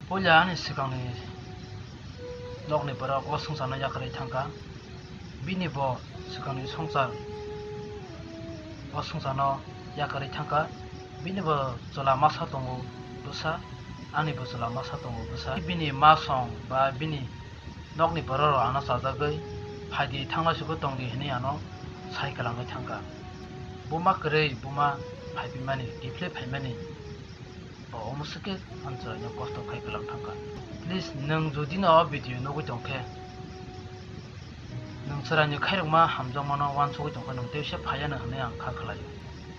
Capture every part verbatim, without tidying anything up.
Puila ani swkangni nokni borok o swngcharno yakarwi thangkha. Bini bo swkangni swngchar o swngcharno yakarwi thangkha. Bini bo chwla masa tongo bwsa, ani bo chwla masa tongo bwsa. Bini masong ba bini nokni bororok ano chajagwi phaidi thanglaisugwi tongdi hwnwi ano sai kwlangwi thangkha. Buma kwrwi buma phaiphaimani, kiphilwi phaimani. Bo omo swkhe ang chwraino kosto khai kwlang thangkha. Please, nwng jodi no o video nugwi tongkhe, nwng chwraini khairokma hamjakmano uansugwi tongkha, nwng teisa phaiya no hwnwi ang kha khlaio.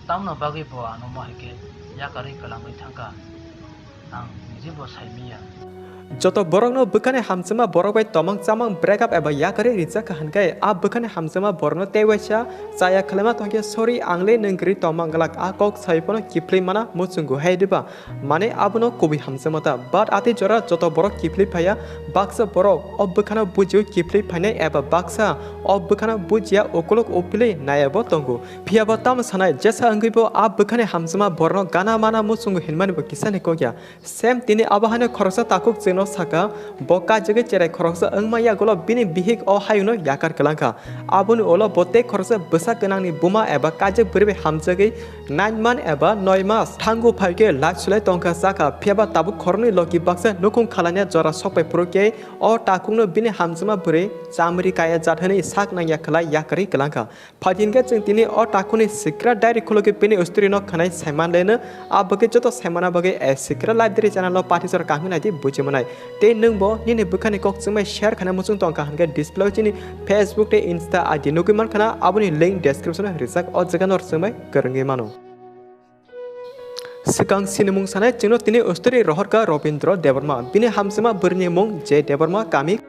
Tamno bagwi bo ano mo hai khe yakarwi kwlangwi thangkha, ang niji bo saimiya. Joto borokno bwkhani hamjakma borok bai tomang chamang break up eba yakarwi rijak kha hwnkhe, a bwkhani hamjakma borokno tei waisa chaya khwlaima tongkhe, sorry, ang le nwng kwrwi tongmang glak, a kok sai phano kiphilwi mana muchungo hai diba? Mane abono kubui hamjakma ta, but atwi jora joto borok kiphilwi phaiya, baksa borok o bwkhano bujio kiphilwi phainai eba baksa o bwkhano bujiya ukuluk uphilwi naiya bo tongo. Phiya bo tamo sanai, jesa wngwi bo a bwkhani hamjakma borokno gana mana muchungo hinmani bo kisani kok ya. Same tini abo haino khoroksa takhuk chwngno saka, bo kajagwi cherai khoroksa wngma yagulo bini bihik o hayungno yakar kwlangkha. Aboni ulo bo tei khoroksa bwsa gwnangni buma eba kajak bwrwi bai hamjagwi nine month eba noi mas thango phaikhe laisulai tongkha chakha, phiyaba tabuk khoroknwi logi baksa nukhung khalaina jora sokpai phuru khe o takhukno bini hamjakma bwrwi chamri kaya jat hwnwi sak nangya khlai yakarwi kwlangkha. Phaidi hwnkhe chwng tini o takhukni sikra diary khulugwi bini story no khwnai saimanlaino, a bagwi joto saimana bagwi a sikra library channel no pathi jora kaham khe naidi bujimanai. Tei nwngbo nini bwkhani kok chwngmai share khaina muchung tongkha hwnkhe display o chini Facebook tei Insta I D nugwi mankhana, aboni link description o rijak, o jaga no chwngmai kwrwngwi mano. Swkang sinimung sanai chwngno tini story rohorkha Robindra Debbarma, bini hamjakma bwrwini mung J Debbarma, kami.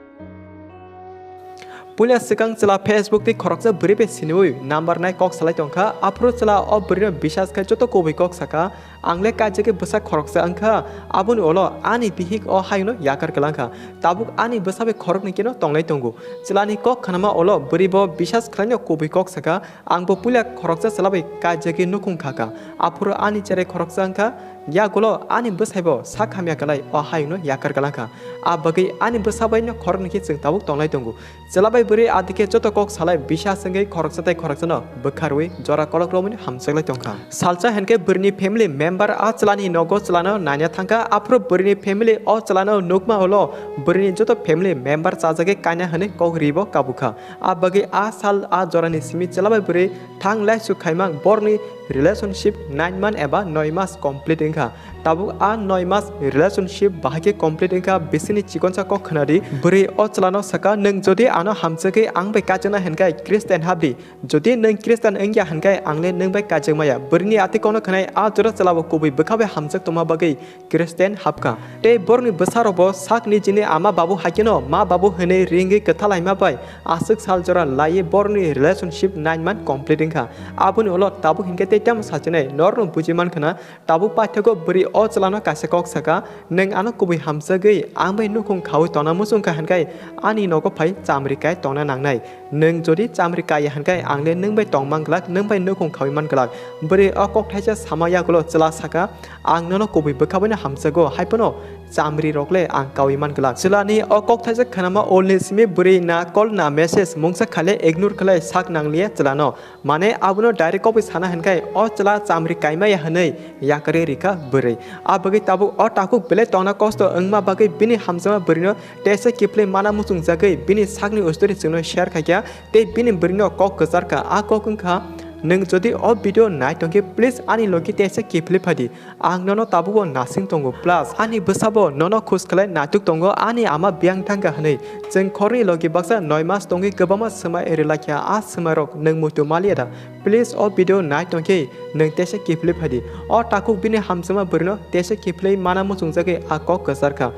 Puila swkang chwla Facebook tei khoroksa bwrwi bai siniwi number nai kok salai tongkha, aphuru chwla o bwrwino bisas khai joto kubui kok saka, ang le kaijagwi bwsa khoroksa wngkha, aboni ulo ani bihik o hayungno yakar kwlangkha, tabuk ani bwsa bai khoroknwi kheno tonglai tongo. Chwlani kok khnama ulo bwrwi bo bisas khlaino kubui kok saka, Ang bo puila khoroksa chwla bai kaijagwi nukhung kha kha. Aphuru ani cherai khoroksa wngkha, yagulo ani bwsaibo sak hamya kwlai o hayungno yakar kwlangkha. A bagwi ani bwsa baino khoroknwi khe chwng tabuk tonglai tongo. Chwla bai bwrwi adikhe joto kok salai bisas wngwi khoroksa tei khoroksano bwkharwi jora kolok romwi hamjaklai tongkha. Salsa hinkhe bwrwini family member a chwlani nogo chwlano naina thangkha, aphuru bwrwini family o chwlano nukma ulo bwrwini joto family member chajagwi kaina hwnwi kok ribo kabukha. A bagwi a sal a jorani simi chwla bai bwrwi thang laisu khaimang borokni relationship nine month eba noi mas complete wngkha. Tabuk a noi mas relationship bahai khe complete wngkha, bisini chikonsa kok khwnadi. Bwrwi o chwlano saka, "Nwng jodi ano hamjagwi ang bai kaijakna hinkhe Christian habdi. Jodi nwng Christian wngya hinkhe ang le nwng bai kaijakmaya." Bwrwini atwi kokno khwnai a jora chwlabo kubui bwkha bai hamjak tongma bagwi Christian habkha. Tei borokni bwsarokbo sak nijini ama babu haikeno ma babu hwnwi ringwi kwthalaima bai aswk sal jora laiwi borokni relationship nine month complete wngkha. Aboni ulo tabuk hinkhe tei tamo sachinai norokno buji mankhana, tabuk paithago bwrwi o chwlano kaisa kok saka, "Nwng ano kubui hamjagwi ang bai nukhung khaui tongna muchungkha hinkhe ani nogo phai chamri kai tongna nangnai. Nwng jodi chamri kaiya hinkhe ang le nwng bai tongmang glak, nwng bai nukhung khaui man glak." Bwrwi o kok thaisa sama yagulo chwla saka, "Ang nono kubui bwkha baino hamjago, hai phano chamri rok le ang kaui man glak." Chwlani o kok thaisa khnama ulni simi bwrwi na call na message mungsa khale ignore khlai sak nangliya chwlano. Mane abono direct kok bai sana hinkhe o chwla chamri kaimaya hwnwi yakarwi rikha bwrwi. A bagwi tabuk o takhuk belai tongna kosto wngma bagwi bini hamjakma bwrwino teisa kiphilwi mana muchungjagwi bini sakni story chwngno share khaikha tei bini bwrwino kok kwcharkha. A kok wngkha, "Nwng jodi o video nai tongkhe, please ani logi teisa kiphilwi phaidi. Ang nono tabugo nasing tongo, plus ani bwsabo nono khus khlai naituk tongo, ani ama biyang thangkha hwnwi. Chwng khorni logi baksa noi mas tongwi kwbangma swmai rwlakya, a swmairok nwng muitu maliya da? Please o video nai tongkhe nwng teisa kiphilwi phaidi." O takhuk bini hamjakma bwrwino teisa kiphilwi mana muchungjagwi a kok kwcharkha.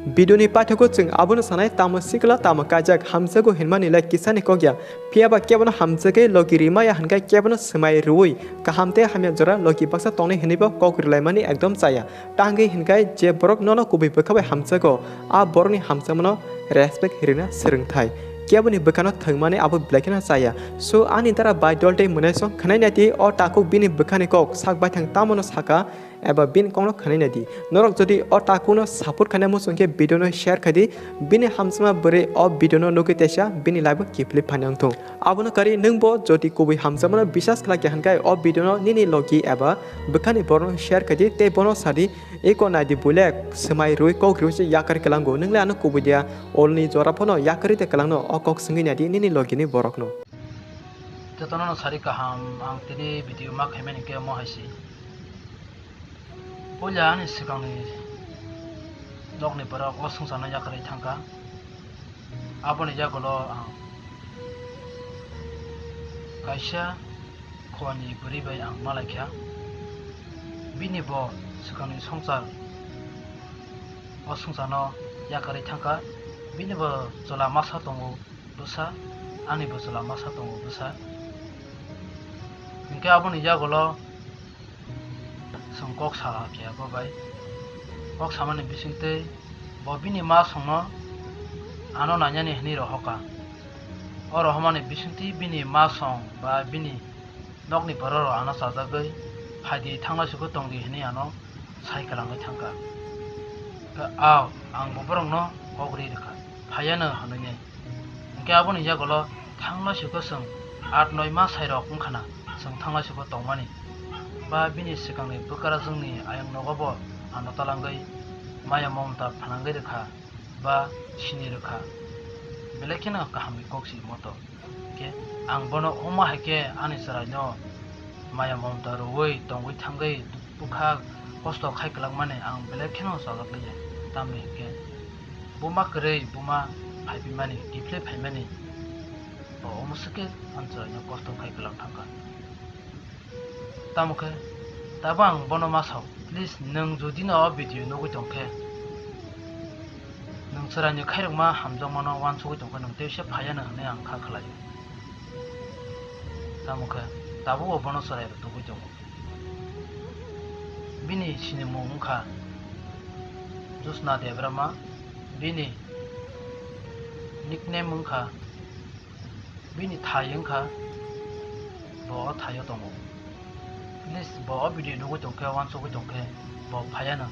Video ni paithago chwng abono sanai, tamo sikla tamo kaijak, hamjago hinmani le kisani kok ya. Phiyaba kebono hamjagwi logi rimaya hinkhe kebono swmai rwui kaham tei hamya jora logi baksa tongnai hwnwibo kok rwlaimani ekdom chaya. Tangwi hinkhe je borok nono kubui bwkha bai hamjago, a borokni hamjakmano respect rwna swrwngthai. Keboni bwkhano thwngmani abo belai kheno chaya. So ani dara bai dol tei mwnaisong khwnai naidi o takhuk bini bwkhani kok sak baithang tamono saka, eba bini kokno khwnai naidi. Norok jodi o takhukno support khaina muchung khe video no share khaidi, bini hamjakma bwrwi o video no nugwi teisa bini life o kiphilwi phani wngthung. Abono karwi nwngbo jodi kubui hamjakmano biswas khlai kha hwnkhe o video no nini logi eba bwkhani borokno share khaidi tei bono sadi, "Eko naidi builek, swmai rwi kok rwi se yakarwi kwlango, nwng le ano kubui dia, olni jora phano yakarwi de kwlangno," o kok swngwi naidi nini logini borokno. Jotono no sari kaham, ang tini video ma khaimani khe omo hai se. Puila ani swkangni nokni borok o swngcharno yakarwi thangkha. Aboni yagulo ang kaisa khowani bwrwi bai ang malaikha. Bini bo swkangni swngchar, o swngcharno yakarwi thangkha. Bini bo chwla masa tongo bwsa, ani bo chwla masa tongo bwsa. Hinkhe aboni yagulo chwng kok sa khe abo bai. Kok samani bisingtwi bo bini ma songno ano nainani hwnwi rohokha. O rohormani bisingtwi bini ma song ba bini nokni bororok ano chajagwi, "Phaidi, thangna sukhe tongdi," hwnwi ano sai kwlangwi thangkha. Khe, "Ao, ang bo borokno kok rwi rwkha, phaiya nw," hwnwi nai. Hinkhe aboni yagulo thangna sukhe chwng aat noi ma sairok wngkhana chwng thangna sukhe tongmani, ba bini swkangni bwkra chwngni ayang nogo bo ano talangwi maya momta phanangwi rwkha ba sini rwkha, belai kheno kahamni kok si moto. Khe ang bono wngma hai khe ani chwraino maya momta rwui tongwi thangwi bwkha kosto khai kwlangmani ang belai kheno chajak liya. Tamni hinkhe buma kwrwi buma phaipimani, kiphilwi phaimani, bo omo swkhe ani chwraino kosto khai kwlang thangkha. Tamo khe, tabo ang bono ma sao, please, nwng jodi no o video nugwi tong khe, nwng chwraini khairokma hamjakmano uansugwi tong khe, nwng teisa phaiya nw hwnwi ang kha khlai. Tamo khe, tabukbo bono chwrai rw tubui tongo. Bini sinimung wngkha Josna Debbarma, bini nickname wngkha, bini thai wngkha, bo o thaio tongo. Please, bo o video nugwi tong khe, uansugwi tong khe, bo phaiya nw.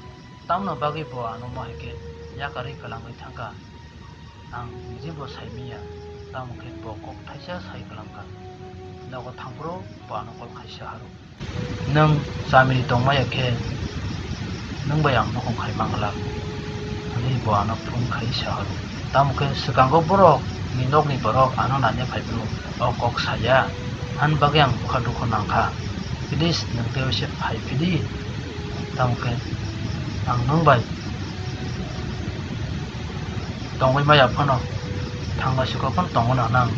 Tamno bagwi bo ano mo hai khe yakarwi kwlangwi thangkha. Ang niji bo saimanya, tamo khe bo kok thaisa sai kwlangkha. Nogo thangphuru bo ano call khaisa aro. Nwng chamiri tongmaya khe nwng bai ang nukhung khai mangla, hwnwi bo ano phone khai sa horo. Tamo khe swkango borok ni nokni borok ano naina phai phuru o kok saya, ani bagwi ang bwkha dukhu nangkha. Please, nwng tei waisa phai phidi, tamo khe ang nwng bai tongwi maya phano, thangna sukha phano tongwi nang nang.